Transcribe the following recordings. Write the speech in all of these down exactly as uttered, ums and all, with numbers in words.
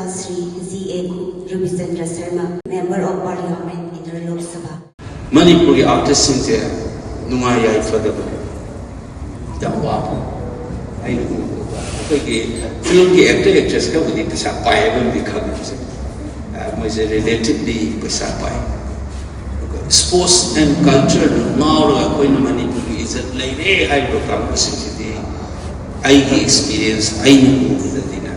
Shri G A Rabichandra Sharma, Member of Parliament in the Lok Sabha. ꯃꯅꯤꯄꯨꯔꯒꯤ ꯑꯥꯔꯇꯤꯁꯁꯤꯡꯁꯦ ꯅꯨꯡꯉꯥꯏ ꯌꯥꯏꯐꯗꯕ ꯌꯥꯝ ꯋꯥꯕ꯫ ꯑꯩꯅ ꯎꯕꯗ ꯑꯩꯈꯣꯏꯒꯤ ꯐꯤꯂꯝꯒꯤ ꯑꯦꯛꯇꯔ ꯑꯦꯛꯇ꯭ꯔꯦꯁ ꯈꯔꯕꯨꯗꯤ ꯄꯩꯁꯥ ꯄꯥꯏ ꯍꯥꯏꯕ ꯑꯃꯗꯤ ꯈꯪꯉꯦ꯫ ꯃꯣꯏꯁꯦ ꯔꯤꯂꯦꯇꯤꯚꯂꯤ ꯄꯩꯁꯥ ꯄꯥꯏ꯫ ꯑꯗꯨꯒ ꯁ꯭ꯄꯣꯔꯠꯁ ꯑꯦꯟ ꯀꯜꯆꯔꯗ ꯉꯥꯎꯔꯒ ꯑꯩꯈꯣꯏꯅ ꯃꯅꯤꯄꯨꯔꯒꯤ ꯏꯖꯠ ꯂꯩꯔꯦ ꯍꯥꯏꯔꯤꯕ ꯀꯥꯡꯕꯨꯁꯤꯡꯁꯤꯗꯤ ꯑꯩꯒꯤ ꯑꯦꯛꯁꯄꯤꯔꯤꯌꯦꯟꯁ, ꯑꯩꯅ ꯎꯕꯗꯗꯤꯅꯦ,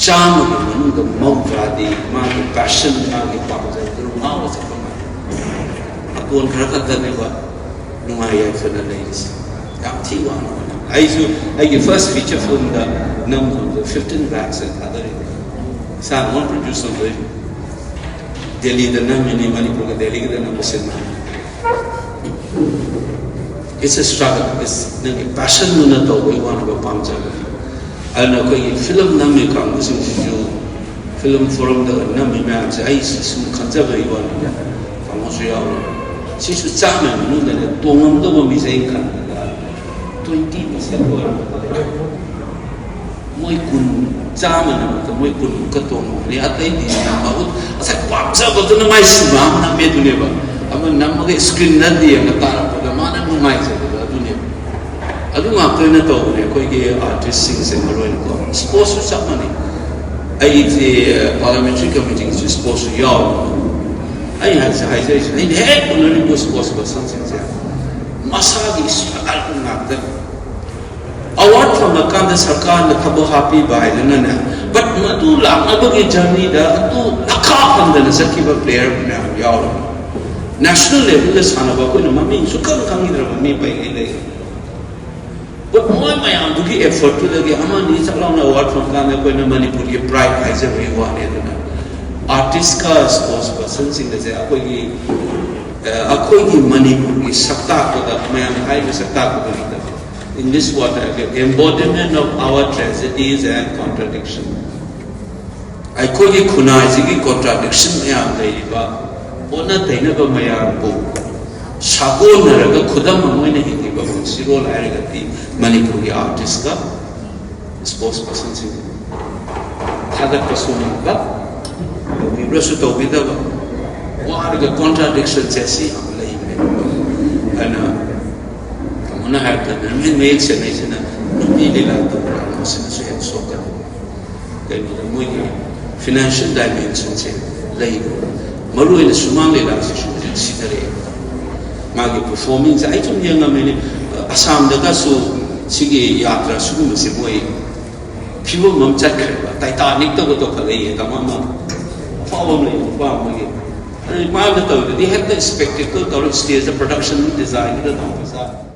ꯆꯥꯝꯃꯒꯤ ꯃꯅꯨꯡꯗ ꯃꯧꯗ꯭ꯔꯥꯗꯤ ꯃꯥꯒꯤ ꯄꯦꯁꯟ, ꯃꯥꯒꯤ ꯄꯥꯝꯖꯕꯗꯨ ꯉꯥꯎꯔ ꯆꯠꯄ ꯃꯥꯜꯂꯦ꯫ ꯑꯇꯣꯟ ꯈꯔ ꯈꯛꯇꯅꯦꯕ ꯅꯨꯡꯉꯥꯏ ꯌꯥꯏꯐꯅ ꯂꯩꯔꯤꯁꯦ꯫ ꯌꯥꯝ ꯊꯤ ꯋꯥꯅ ꯍꯣꯠꯅꯩ꯫ ꯑꯩꯁꯨ ꯑꯩꯒꯤ ꯐꯥꯔꯁ ꯐꯤꯆꯔ ꯐꯤꯂꯝꯗ ꯅꯝꯕꯗ ꯐꯤꯐꯇꯤꯟ ꯂꯥꯛꯁ ꯊꯥꯗꯔꯤꯅꯦ꯫ ꯏꯁꯥꯅ ꯑꯃ ꯄ꯭ꯔꯣꯗ꯭ꯌꯨꯁ ꯇꯧꯖꯔꯤꯅꯦ꯫ ꯗꯦꯜꯂꯤꯗ ꯅꯝꯃꯤꯅꯤ, ꯃꯅꯤꯄꯨꯔꯒ ꯗꯦꯜꯂꯤꯒꯗ ꯅꯝꯕ cinema. It's a struggle. It's ꯅꯪꯒꯤ ꯄꯦꯁꯟꯗꯨꯅ ꯇꯧꯕꯒꯤ ꯋꯥꯅꯦꯕ, ꯄꯥꯝꯖꯕ꯫ ꯑꯗꯨꯅ ꯑꯩꯈꯣꯏꯒꯤ ꯐꯤꯂꯝ ꯅꯝꯃꯤ ꯀꯥꯡꯕꯨꯁꯤꯡꯁꯤꯁꯨ, ꯐꯤꯂꯝ ꯐꯣꯔꯝꯗ ꯅꯝꯃꯤ ꯃꯌꯥꯝꯁꯦ ꯑꯩ ꯁꯨꯝ ꯈꯟꯖꯕꯒꯤ ꯋꯥꯅꯤꯗ, ꯇꯥꯃꯣꯁꯨ ꯌꯥꯎꯔꯤ꯫ ꯁꯤꯁꯨ ꯆꯥꯝꯃꯒꯤ ꯃꯅꯨꯡꯗꯅꯦ ꯇꯣꯡꯉꯝꯗꯧꯕ ꯃꯤꯁꯦ ꯑꯩꯅ ꯈꯟꯕꯗ ꯇ꯭ꯋꯦꯟꯇꯤ ꯄꯥꯔꯁꯦꯟ ꯑꯣꯏꯔꯝꯒꯗ꯭ꯔꯥ꯫ ꯃꯣꯏ ꯀꯨꯟ, ꯆꯥꯝꯃꯅ ꯃꯣꯏ ꯀꯨꯟꯃꯨꯛꯀ ꯇꯣꯡꯉꯝꯒꯅꯤ꯫ ꯑꯇꯩꯗꯤ ꯃꯍꯨꯠ ꯉꯁꯥꯏ ꯄꯥꯝꯖꯕꯗꯨꯅ ꯃꯥꯏ ꯁꯤꯃꯥ ꯑꯃ ꯅꯝꯃꯦ ꯑꯗꯨꯅꯦꯕ꯫ ꯑꯃ ꯅꯝꯃꯒ ꯁ꯭ꯀ꯭ꯔꯤꯟꯗ ꯌꯦꯡꯉ ꯇꯥꯔꯛꯄꯗ ꯃꯥꯅ ꯅꯨꯡꯉꯥꯏꯖꯕꯗꯣ ꯑꯗꯨꯅꯦꯕ꯫ ꯑꯗꯨ ꯉꯥꯛꯇ ꯑꯣꯏꯅ ꯇꯧꯕꯅꯦ ꯑꯩꯈꯣꯏꯒꯤ ꯑꯥꯔꯇꯤꯁꯁꯤꯡꯁꯦ ꯃꯔꯨ ꯑꯣꯏꯅꯀꯣ꯫ ꯁ꯭ꯄꯣꯔꯠꯁꯁꯨ ꯆꯞ ꯃꯥꯟꯅꯩ꯫ ꯑꯩꯁꯦ ꯄꯥꯔꯂꯤꯌꯥꯃꯦꯟꯇꯔꯤ ꯀꯃꯤꯇꯤꯒꯤꯁꯨ ꯁ꯭ꯄꯣꯔꯠꯁꯁꯨ ꯌꯥꯎꯋꯦ꯫ ꯑꯩ ꯍꯥꯏꯁꯦ ꯍꯥꯏꯖꯔꯤꯁꯦ, ꯑꯩꯅ ꯍꯦꯛ ꯎꯅꯔꯤꯕ ꯁ꯭ꯄꯣꯔꯠꯁ ꯄꯔꯁꯟꯁꯤꯡꯁꯦ ꯃꯁꯥꯒꯤ ꯁ꯭ꯇ꯭ꯔꯒꯜ ꯉꯥꯛꯇꯅꯤ꯫ ꯑꯦꯋꯥꯔꯗ ꯐꯪꯉꯀꯥꯟꯗ ꯁꯔꯀꯥꯔꯅ ꯊꯕꯛ ꯍꯥꯞꯄꯤꯕ ꯍꯥꯏꯗꯨꯅꯅꯦ, ꯕꯠ ꯃꯗꯨ ꯂꯥꯛꯅꯕꯒꯤ ꯖꯔꯅꯤꯗ ꯑꯗꯨ ꯅꯈꯥ ꯐꯪꯗꯅ ꯆꯠꯈꯤꯕ ꯄ꯭ꯂꯦꯌꯔ ꯃꯌꯥꯝ ꯌꯥꯎꯔꯤ꯫ ꯅꯦꯁꯅꯦꯜ ꯂꯦꯚꯦꯜꯗ ꯁꯥꯟꯅꯕ ꯑꯩꯈꯣꯏꯅ ꯃꯃꯤꯡ ꯁꯨꯈꯪ ꯈꯪꯈꯤꯗ꯭ꯔꯕ ꯃꯤ ꯄꯩꯉꯩ ꯂꯩ꯫ ꯕꯠ ꯃꯣꯏ ꯃꯌꯥꯝꯗꯨꯒꯤ ꯑꯦꯐꯔꯠꯇꯨꯗꯒꯤ ꯑꯃ ꯑꯅꯤ ꯆꯠ ꯂꯥꯎꯅ ꯑꯦꯋꯥꯔꯗ ꯐꯪꯀꯥꯟꯗ ꯑꯩꯈꯣꯏꯅ ꯃꯅꯤꯄꯨꯔꯒꯤ ꯄ꯭ꯔꯥꯏꯗ ꯍꯥꯏꯖꯕꯒꯤ ꯋꯥꯅꯤ꯫ ꯑꯗꯨꯅ ꯑꯥꯔꯇꯤꯁꯀ ꯁ꯭ꯄꯣꯔꯠꯁ ꯄꯔꯁꯟꯁꯤꯡꯒꯁꯦ ꯑꯩꯈꯣꯏꯒꯤ, ꯑ, ꯑꯩꯈꯣꯏꯒꯤ ꯃꯅꯤꯄꯨꯔꯒꯤ ꯁꯛ ꯇꯥꯛꯄꯗ, ꯃꯌꯥꯝ ꯍꯥꯏꯔꯤꯕ ꯁꯛ ꯇꯥꯛꯄꯗ ꯅꯠꯇꯕ, English word ꯍꯥꯏꯔꯒ, embodiment of our tragedies and contradiction꯫ ꯑꯩꯈꯣꯏꯒꯤ ꯈꯨꯟꯅꯥꯏꯁꯤꯒꯤ ꯀꯣꯟꯇ꯭ꯔꯥꯗꯤꯛꯁꯟ ꯃꯌꯥꯝ ꯂꯩꯔꯤꯕ, ꯑꯣꯟꯅ ꯇꯩꯅꯕ ꯃꯌꯥꯝꯕꯨ ꯁꯥꯒꯣꯟꯅꯔꯒ ꯈꯨꯗꯝ ꯑꯃ ꯑꯣꯏꯅ ꯍꯤꯡꯂꯤꯕ ꯄꯨꯟꯁꯤꯔꯣꯜ ꯍꯥꯏꯔꯒꯗꯤ ꯃꯅꯤꯄꯨꯔꯒꯤ ꯑꯥꯔꯇꯤꯁꯀ ꯁ꯭ꯄꯣꯔꯠꯁ ꯄꯔꯁꯟꯁꯤꯡ꯫ ꯊꯥꯒꯠꯄꯁꯨ ꯉꯝꯕ, ꯇꯧꯕꯤꯕ꯭ꯔꯁꯨ ꯇꯧꯕꯤꯗꯕ, ꯋꯥꯔꯒ contradiction ꯁꯦ ꯑꯁꯤ ꯌꯥꯝ ꯂꯩꯕꯅꯦ꯫ ꯑꯗꯨꯅ ꯀꯃꯥꯏꯅ ꯍꯥꯏꯔꯀꯥꯟꯗ ꯃꯌꯦꯛ ꯁꯦꯡꯅꯩꯁꯤꯅ ꯅꯨꯄꯤ ꯂꯤꯂꯥ ꯇꯧꯕ ꯀꯥꯡꯕꯨꯁꯤꯅꯁꯨ ꯍꯦꯟꯅ ꯁꯣꯛꯀꯅꯤ꯫ ꯀꯩꯅꯣꯗ ꯃꯣꯏꯒꯤ financial dimension ꯁꯦ ꯂꯩꯕ꯫ ꯃꯔꯨ ꯑꯣꯏꯅ ꯁꯨꯃꯥꯡ ꯂꯤꯂꯥꯁꯤꯁꯨ ꯍꯧꯖꯤꯛ ꯁꯤꯊꯔꯛꯑꯦ꯫ ꯃꯥꯒꯤ performance ꯁꯦ ꯑꯩ ꯁꯨꯝ ꯌꯦꯡꯉꯝꯃꯤꯅꯦ, ꯑꯁꯥꯝꯗꯒꯁꯨ ꯁꯤꯒꯤ ꯌꯥꯇ꯭ꯔꯥ ꯁꯤꯒꯨꯝꯕꯁꯦ ꯃꯣꯏ ꯐꯤꯕꯝ ꯑꯃ ꯆꯠꯈ꯭ꯔꯦꯕ꯫ Titanic ꯇꯧꯒ ꯇꯧꯈꯠꯂꯛꯏ, ꯀꯃꯥꯏꯅ ꯑꯐꯥꯎꯕ ꯑꯃ ꯂꯩ, ꯅꯨꯄꯥ ꯑꯃꯒꯤ꯫ ꯑꯗꯨ ꯃꯥꯅ ꯇꯧꯔꯤꯗꯨꯗꯤ ꯍꯦꯛꯇ spectacle ꯇꯧꯔꯒ stage ꯗ production design ꯗ ꯇꯧꯔꯒ